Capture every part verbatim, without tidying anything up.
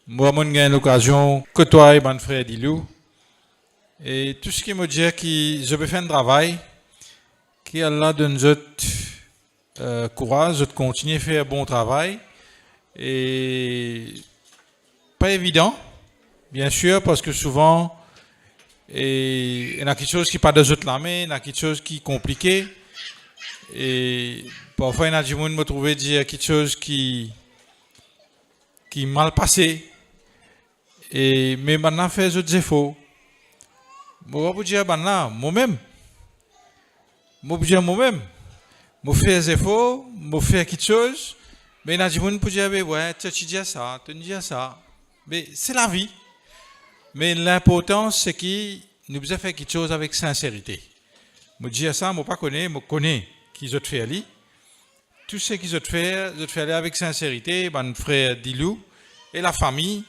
Mwa, mo gagn lokazion kotwaye bann frer Dilou. E tou seki mo dir ki zot pe fer enn travay, ki Allah donn zot, eh, kouraz, zot kontigne fer bon travay. E pa evidan, biensir, parski souvan, e, ena kiksoz ki pa dan zot lame, ena kiksoz ki konplike. E parfwa, ena dimoun, mo trouve, dir kiksoz ki, ki mal pase. E, me bannla fer zot zefor. Mo pa pou dir bannla, momem. Mo pou dir momem. Mo fer zefor, mo fer kiksoz, me ena dimoun pou dir, "Be, we, to ti dir sa, to ti dir sa." Me se lavi. Me linportans, se ki nou bizin fer kiksoz avek sinserite. Mo dir sa, mo pa kone, mo kone ki zot fer li. Tou seki zot fer, zot fer li avek sinserite, bann frer Dilou e lafami.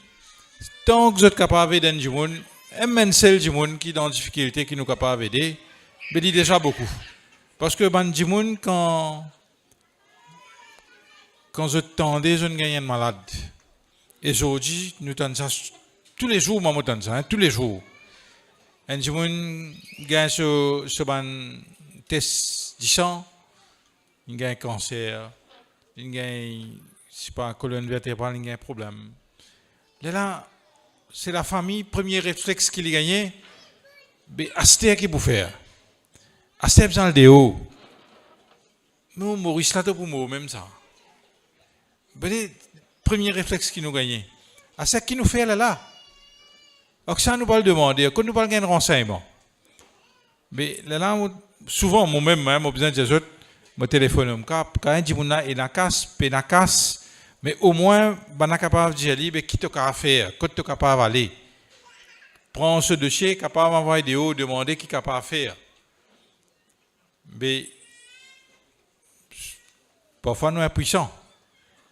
Tank zot kapav ed enn dimoun, enn, enn sel dimoun ki dan difikilte, ki nou kapav ede, be li deza boukou. Parski bann dimoun, kan, kan zot tande zot gagn enn malad, e zordi nou tann sa, toulezour mwa mo tann sa, hein, toulezour. Enn dimoun gagn so, so bann tes disan, li gagn kanser, li gagn, sipa, kolonn vertebral, li gagn problem. Lerla, se lafami, premie reflex ki li gagne, be aster ki pou fer? Aster bizin al deor. Nou, Moris la, to pou mor mem sa. Be, premie reflex ki nou gagne. Aster ki nou fer lerla? Ak sa nou pou al demande, kot nou pou al gagn ransegnman? Me lerla, mo, souvan, momem, hein, mo bizin dir zot, mo telefonn, mo kap, kan enn dimoun la ena kas, pena kas, me omwin, bannla kapav dir li, be, ki to kapav fer, kot to kapav ale. Pran so dosie, kapav anvway deor, demande ki kapav fer. Me parfwa nou inpwisan.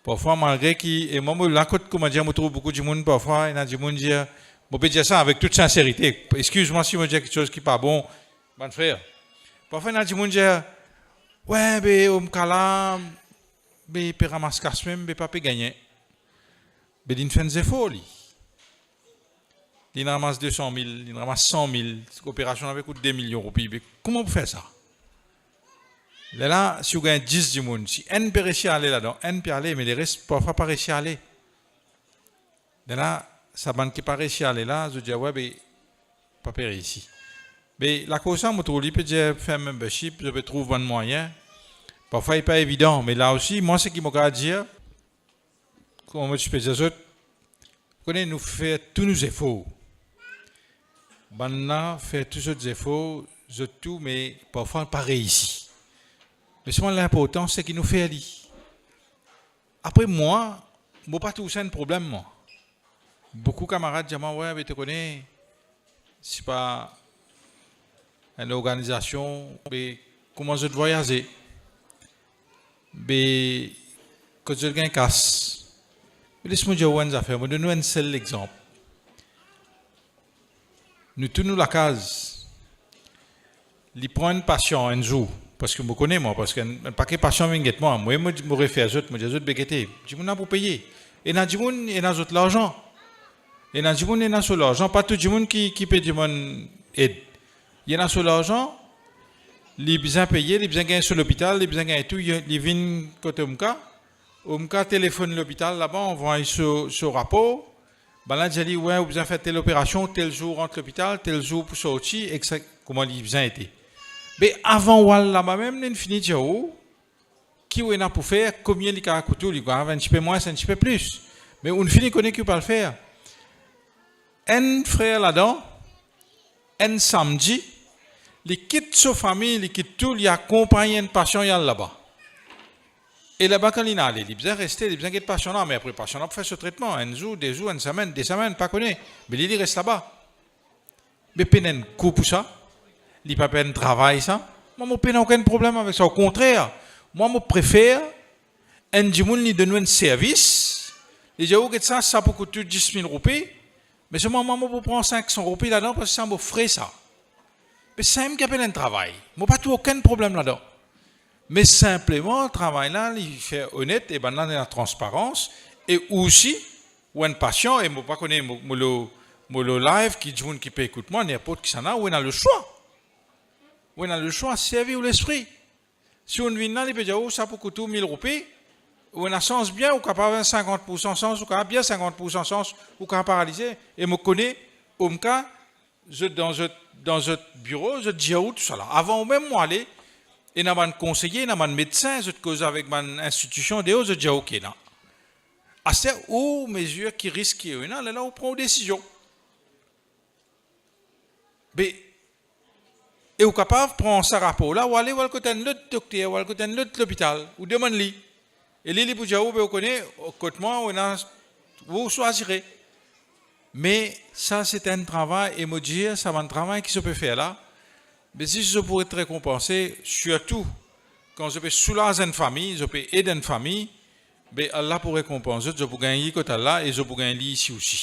Parfwa, malgre ki, e mwa, mo la kot, koumadir, mo trouv boukou dimoun, parfwa, ena dimoun dir, mo pe dir sa avek tou sinserite, eskiz mwa si mo dir kiksoz ki pa bon, bann frer. Parfwa, ena dimoun dir, we, be, omka la, be, pe ramas kas mem, be, pa pe gagne. Be, linn fer enn zefor, li. Linn ramas de san mil, linn ramas san mil, operasion la pe kout de milion roupi. Be, kouma pou fer sa? Lerla, si ou gagn dis dimoun, si enn pe resi ale ladan, enn pe ale, me leres, parfwa, pa resi ale. Lerla, sa bann ki pa resi ale la, zot dir, we, be, pa pe reisi. Be, lakoz sa, mo trouv li pe dir fer membership, zot pe trouv bann mwayin. Parfwa, li pa evidan, me la osi, mwa, seki mo kapav dir, kouma mo ti pe dir zot, kone, nou fer tou nou zefor. Bannla fer tou zot zefor, zot tou, me parfwa pa reisi. Me selman linportan, seki nou fer li. Apre mwa, mo pa trouv sa enn problem, mwa. Boukou kamarad dir mwa, we, be, to kone, sipa, enn lorganizasion, be, kouma zot vwayaze, be, kot zot gagn kas. Me les mo dir ou enn zafer, mo donn ou enn sel lexanp. Nou tou nou lakaz, li pran enn pasian enn zour, parski mo kone mwa, parski enn, enn pake pasian vinn get mwa, mwa mo, mo refer zot, mo dir zot, be gete, dimoun la pou peye. Ena dimoun, ena zot larzan. Ena dimoun, ena so larzan, pa tou dimoun ki, ki pe dimann ed. Li ena so larzan, li bizin peye, li bizin gagn so lopital, li bizin gagn tou, li, li vinn kot omka, omka telefonn lopital laba, anvway so, so rapor, bannla dir li, we, ou bizin fer tel operasion, tel zour rant lopital, tel zour pou sorti, etsetera, kouma li bizin ete. Be avan ou al laba mem, linn fini dir ou ki ou ena pou fer, komie li kapav kout ou, li kapav enn tipe mwins, enn tipe plis. Me ou'nn fini kone ki ou pou al fer. Enn frer ladan, enn samdi, li kit so fami, li kit tou, li akonpagn enn pasian, li al laba. E laba kan linn ale, li bizin reste, li bizin get pasian la, me apre pasian la pou fer so tretman, enn zour, de zour, enn semenn, de semenn, pa kone. Me li, li res laba. Me pena enn kou pou sa, li pa pena enn travay sa. Mwa, mo pena okenn problem avek sa. Okontrer, mwa, mo prefer enn dimoun, li donn ou enn servis, li dir ou, get sa, sa pou kout ou dis mil roupi, me selman mwa, mo pou pran sink san roupi ladan, parski sa mo fre sa. Me samem ki apel enn travay. Mo pa trouv okenn problem ladan. Me sinpleman, travay la, li fer onet, e bannla ena transparans, e osi, ou enn pasian, e mo pa kone, mo, mo lor, mo lor live, ki dimoun ki pe ekout mwa, ninport kisannla, ou ena leswa. Ou ena leswa, servi ou lespri. Si ou vinn la, li pe dir, "Oh, sa pou kout ou mil roupi," ou ena sans bien, ou kapav enn sinkant poursan sans, ou kapav bien sinkant poursan sans, ou kapav paralize. E mo kone, omka, zot dan zot, dan zot biro, zot dir ou tousala. Avan ou mem ale, ena bann konseye, ena bann medsin, zot koz avek bann institision deor, zot dir, "Ok, la." Aster ou mezir ki risk ki ena, lerla ou pran ou desizion. Be, e ou kapav pran sa rapor la, ou ale, ou al kot enn lot dokter, ou al kot enn lot lopital, ou demann li. E li, li pou dir ou, "Be, ou kone, kot mwa, ou ena, ou swazire." Me sa, se enn travay, e mo dir, sa bann travay ki zot pe fer la, be, zis zot pou et rekonpanse, sirtou kan zot pe soulaz enn fami, zot pe ed enn fami, be, Allah pou rekonpans zot, zot pou gagn li kot Allah, e zot pou gagn li isi osi.